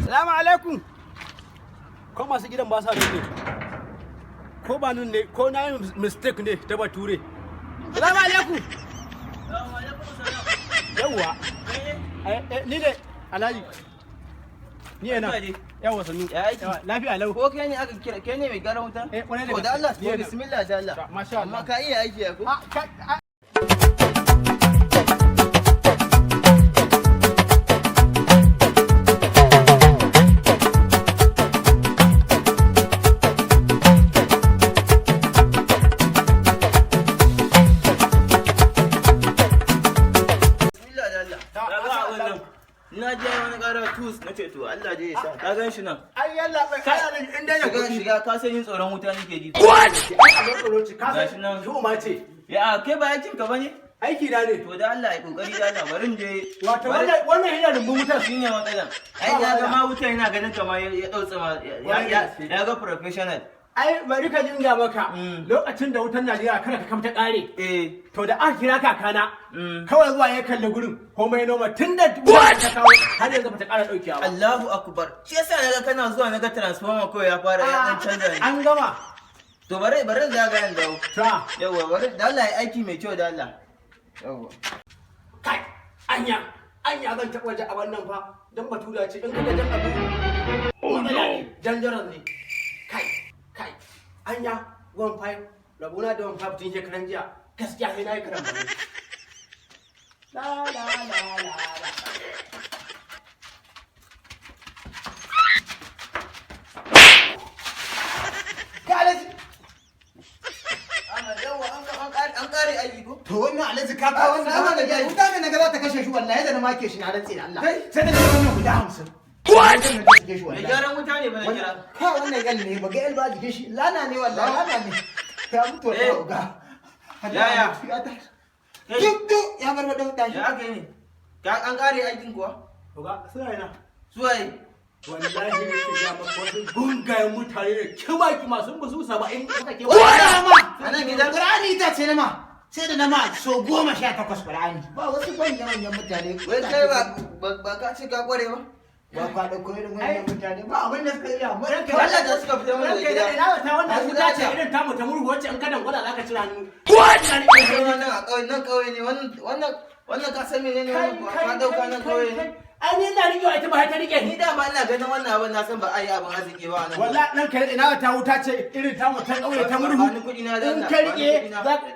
Salamu alaikum. Ko masu gidan ba sa nan ne? Ko ba nan ne? Ko na yi mistake ne ta bature? Salamu alaikum. Yawwa. Ni ne Alhaji. Ni ne nan. Yawwa, sannu. Ya aiki? Yawwa, lafiya lau. Ko kai ne aka kira, kai ne mai gyaran wuta? Eh, kwarai da To da Allah, gaske. Ni to ne. bismillah da Allah. Masha Allah. Amma ka iya aiki ya ko? Ah, ah. Bismillah da Allah. Ta- Ka ga masha abin Allah. nan. Na je wani ƙara tus na ce to Allah dai ya sa. Ka gan shi nan. Ai yalla bai kai ne in dai da Shiga kuɗi. shiga, ka san yin tsoron wuta nake ji. Ai abin tsoro ce, ka Gashi san. nan. Zuwa ce. Ya kai ba aikin ka bane? Aiki na ne. To da Allah ya kokari da Allah, barin je. Wato wannan yana rumbun wutar. Shi ne matsalan. Ai ya ga ma wuta yana ganin kamar ya dau tsama ya ga professional. Ai bari ka jinga maka. Lokacin da wutar Najeriya kada ka kamta kare. To da aka kira kakana. Kawai zuwa ya kalli gurin komai noma, tun da wutar ta kawo har yanzu bata kara daukewa ba. Allahu akbar. Shi yasa naga kana zuwa naga transformer kawai ya fara ya dan canza ne. An gama. To bari bari zaga yan dawo. Ta. Yawwa, bari da Allah ya aiki mai kyau da Allah. Yawwa. Kai, anya anya zan taɓa waje a wannan fa dan batura ce in kaga jan abu. Oh no. Dangerous ne. Kai kai, anya 15 rabona da 15 tun shekaran jiya, gaskiya sai na yi karan bane. La la la la la. Ka Alhaji. Yawwa, an kare aiki ko? To wannan Alhaji ka kawo wannan Sama da abin da yayi. wuta ne naga za ta kashe shi wallahi, da na make shi na rantse da Allah. Kai. Sai da na wannan guda 50. What? Shi Mai wallahi. gyaran wuta ne ba na kira. Ka wannan yal ne, baga yal ba jikin shi. Lana ne wallahi, lana ne. Ya mutu wallahi Eh. uga. Yaya? Ya tashi. Kai. Duk duk ya bar wadda tashi. Ya aka yi ne? Ka an kare aikin kuwa? Oga, suna ina? Suwaye? Wallahi ne ke ga maka wasu gungayen mutane ne kimaki masu musu 70 suka ke. Wannan ma. A nan gidan? Qur'ani ita ce na ma. Sai da na ma so 18 Qur'ani. Ba wasu manyan manyan mutane. Wai kai ba ka ce ka kware ba? Ba kwa ɗauko irin wannan mutane ba abin da suka iya. Ranka Allah da suka fita mana da Ranka gida. da ina ta wannan Ai, wuta ce Allah. irin tamu ta murhu wacce in ka dangwala zaka cira hannu. Wannan nan a ƙauye, nan ƙauye ne wannan, wannan wannan ka san menene wannan kuwa? Ka dauka nan ƙauye ne. Ai ni ina rikewa, ita ba ta rike Ni ni. dama ina ganin wannan abin, na san ba a yi abin arziki ba a nan. Wallahi nan kai ina ta wuta ce irin tamu ta ƙauye ta murhu. Ba ni kuɗi na da In Allah, ka ba ni rike kuɗi na. za ka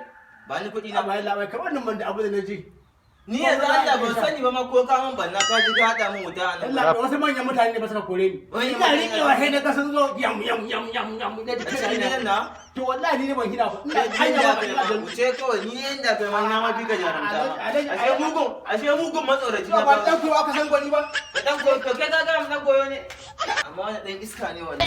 Ba ni kuɗi na. ba labai kamar nan ban da abu da na ji. Ni yanzu Allah ban sani ba ma ko ka min banna ka je ka haɗa min wuta a nan. Allah, wasu manyan mutane ne ba suka kore ni. Manyan Ina mutane. rikewa sai na ga sun zo yam yam yam yam yam na ji A cikin gidan na? To wallahi ni ne ban hina ba. Ina Kai hanya da ba kai ina ma da wuce kawai, ni yanda kai ma na ma fi ka jarumta ma. Ashe mugun matsoraci na ba kawo. dan kowa aka san gwani ba. Dan koyo, to kai ka ga mun dan koyo ne. Amma wannan dan iska ne wannan.